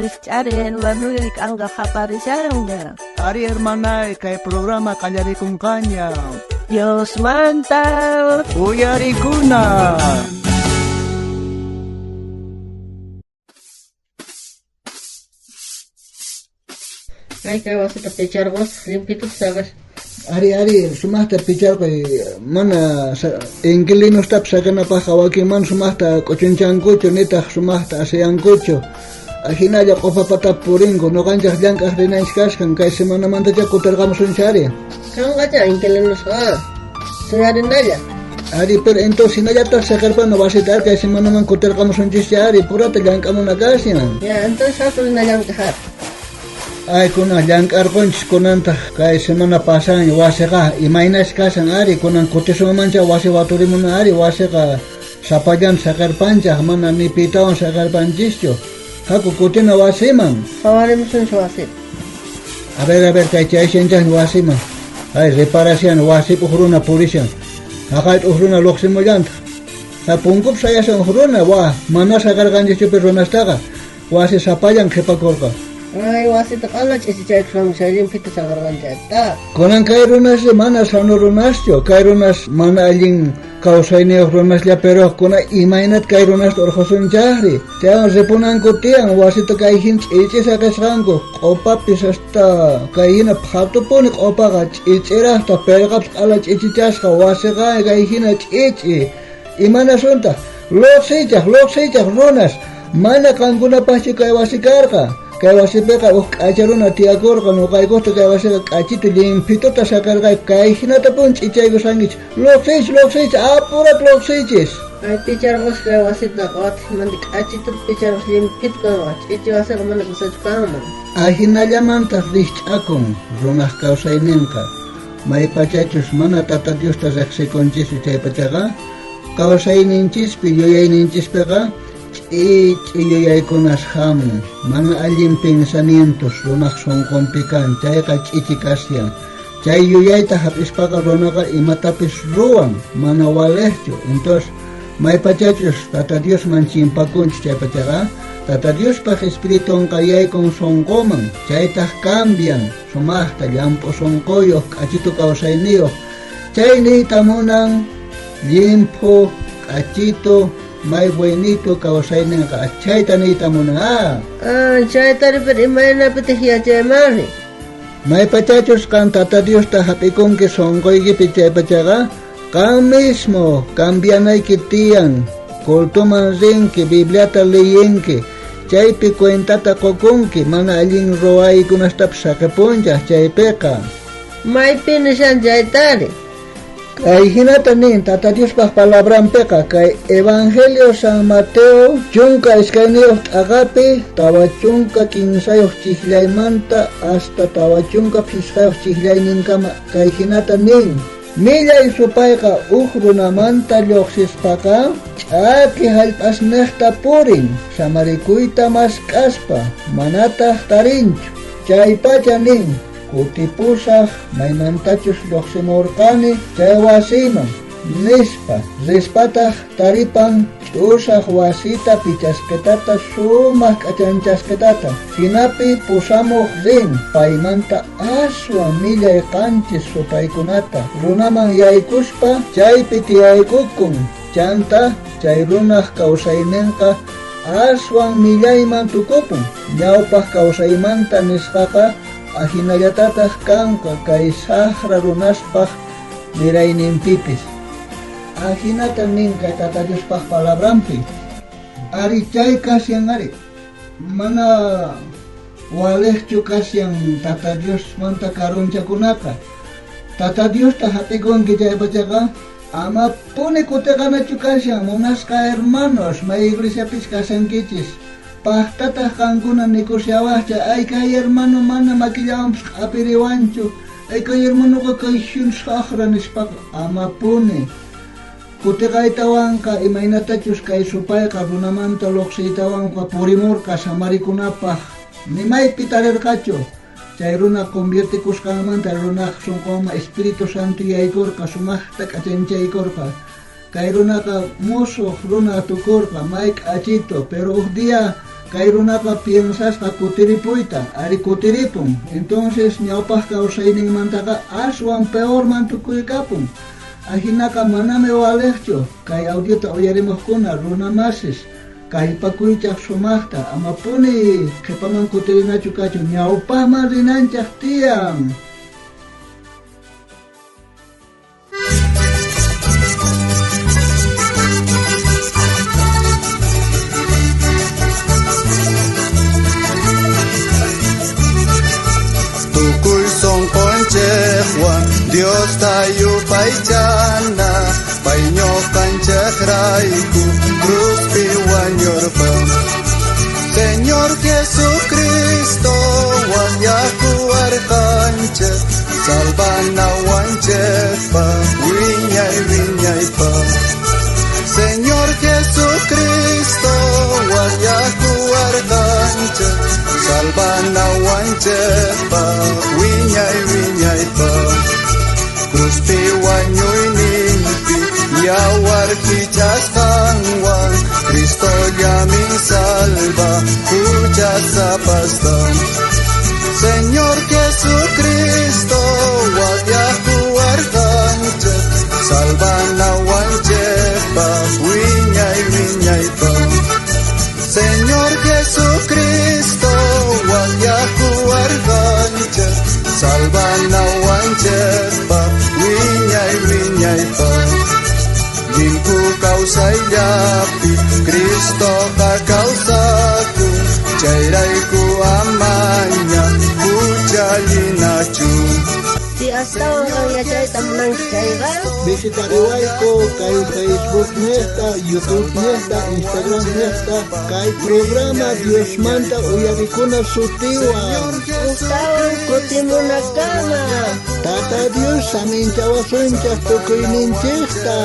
Rikch'ari hermanoy k'anqa qaparishanña. Ari hermanay, kay programa qallarikunqaña. Diosmanta Uyarikuna. Ay, kay wasita picharqusaq, llimpituta saqasaq. Ari, ari, sumaqta picharquy, mana inquilinostapis saqinapaqqa wakin mana sumaqta k'uchunchankuchu, nitaq sumaqta aseankuchu. Ajinalla q'upa patapi purinku, nuqanchej llank'aj rinanchis kashan, kay semanamantachá kutirqamusunchis ari. Kanqachá inquilinosqa, suyarinalla. Ari, pero entonces hinallataq saqirpana wasita ari, kay semanaman kutirqamusunchis ari, purata llank'amuna kashan. Ya, entonces haku rina llank'aj ari. Ay, kunan llank'arqunchis, kunantaq kay semana pasanña wasiqa imaynas kashan ari, kunan kutisunmanchá wasi waturimuna ari, wasiqa sapallanta saqirpanchaj, mana ni pitawan saqirpanchischu. Haku kutina wasiman. Qhawarimusunchis wasita. A ver, a ver, kay chayashanchasña wasiman. Ay, reparashan wasipi uj runa purishan. Haqayta uj runa lluqsimullantaq. Ha, punkupi sayashan uj runa, wa, mana saqirqanchischupi runastaqa. Wasi sapallan qhipakurqa. Ay, wasita q'ala ch'ichichaykusqanku chay llimpita saqirqanchayta. Kunan kay runas mana sano runaschu, kay runas mana allin kawsayniyuq runaslla, pero kunan imaynata kay runasta urqhusunchaqri. Chaywan ripunanku tiyan, wasita kay hina ch'ichi saqisqanku, q'upapis hasta kay hina phatupuni q'upaqa ch'ichiraqta, perqapis q'ala ch'ichichasqa, wasiqa kay hina ch'ichi. Imanasuntaq? Lluqsiychaq, lluqsiychaq runas, mana qankunapaqchu kay wasi karqa. Kay wasipiqa uj k'acha runa tiyakurqa, nuqaykuqta kay wasiqa k'achitu llimpituta saqirqayku, kay hinatapuni ch'ichaykusankichis. Lluqsiychis, lluqsiychis, apurata lluqsiychis. Ay, picharqusqa kay wasitaqa, watijmanta k'achituta picharqus llimphitu kanqa, ch'ichi wasiqa mana kusachu kanman. Ajinallamantaq rijch'akun runaq kawsayninqa, maypachachus mana Tata Diosta riqsikunchischu chaypachaqa, kawsayninchispi yuyayninchispiqa ch'ich'i yuyaykunas hamun, mana allin pensamientos runaq sunqunpi kan, chayqa ch'ichi kashan. Chay yuyayta hap'ispaqa runaqa imatapis ruwan, mana walejchu. Entonces, maypachachus Tata Diosman chimpakunchis chaypachaqa, Tata Diospaq espiritunqa yaykun sunquman, chaytaq cambian, sumaqta llamp'u sunquyuq, k'achitu kawsayniyuq. Chay niyta munan llimphu, k'achitu, may buenito kawsayninqa, chayta niyta munan. Ah. Ah, chayta pero imaynapitaq yachaymanri? Maypachachus qan Tata Diosta hap'ikunki sunquykipi chaypachaqa, qan mismo cambianayki tiyan, cultuman rinki, Bibliata leyinki, chaypi cuentata qukunki, mana allin ruwaykunastapis saqipunchaq chaypiqa. Maypi nishan chaytari? Kay hinata nin Tata Diospaq palabranpiqa, kay Evangelio San Mateo 12 t'aqapi 43 chijllaymanta hasta 45 chijllayninkama kay hinata nin. Millay supayqa uj runamanta lluqsispaqa ch'aki hallp'asniqta purin, samarikuyta mask'aspa, manataq tarinchu. Chaypacha nin, kutipusaq maymantachus lluqsimurqani chay wasiman, nispa. Rispataq taripan ch'usaq wasita pichasqitata sumaq k'achanchasqitata. Hinapi pusamuq rin paymanta aswan millay qanchis supaykunata runaman yaykuspa chaypi tiyaykukun. Chanta chay runaq kawsayninqa aswan millayman tukupun. Ñawpaq kawsaymanta nisqaqa ajinallatataq kanqa kay saqra runaspaq mirayninpipis. Ajinata nin kay Tata Diospaq palabranpi. Ari chay kashan ari, mana walejchu kashan Tata Diosmanta karunchakunaqa. Tata Diosta hap'ikunki chaypachaqa, amapuni kutiqanachu kashan, munasqa hermanos, may iglesiapis kashankichis. Paqtataq qankuna nikushawaqcha, ay kay hermano mana makillawanpis q'apiriwanchu, ay kay hermanoqa kay shin saqra nispaqa, amapuni. Kutiqaytawanqa imaynatachus kay supayqa runamanta lluqsiytawanqa purimurqa samarikunapaq, ni maypi tarirqachu. Chay runa conviertikusqanmanta runaq sunqunman Espíritu Santo yaykurqa, sumaqta k'achanchaykurqa. Kay runaqa musuq runa tukurqa, may k'achitu, pero uj día Kay runaqa piensasqa kutiripuyta, ari kutiripun. Entonces ñawpaq kawsayninmantaqa aswan peorman tukuykapun. Ajinaqa manami waliqchu kay audiota uyarimuqkuna runa masis kallpakuychaq sumaqta amapuni qhipaman kutirinachu kachun ñawpaqman rinanchaq tiyan. Tukuy sonqonchejwan Diosta yupaychana pay ñuqanchejrayku cruzpi wañurqa. Señor Jesucristo wañakuwarqanchej salvanawanchejpaj wiñay wiñaypaj. Señor Jesucristo wañakuwarqanchej salvanawanchejpaj wiñay wiñaypaj. Cruzpi wañuyninpi yawar kichasqanwan Cristo llamin salva huchasapasta. Señor Jesucristo wañakuwarqanchej salvanawanchejpaj wiñay wiñaypaj. Señor Jesucristo wañakuwarqanchej salvanawanchejpaj wiñay wiñaypaj. Llimphu kawsayllapi Cristoqa kawsakun chayrayku amaña huchallinachu. Si astawan qan yachayta munanki chayqa, Visitariwayku kay Facebook nesta, YouTube nesta, Instagram nesta, kay programa Diosmanta uyarikuna sutiwan. Ujtawan kutimunakama. Tata Dios saminchawasunchaj tukuyninchejta.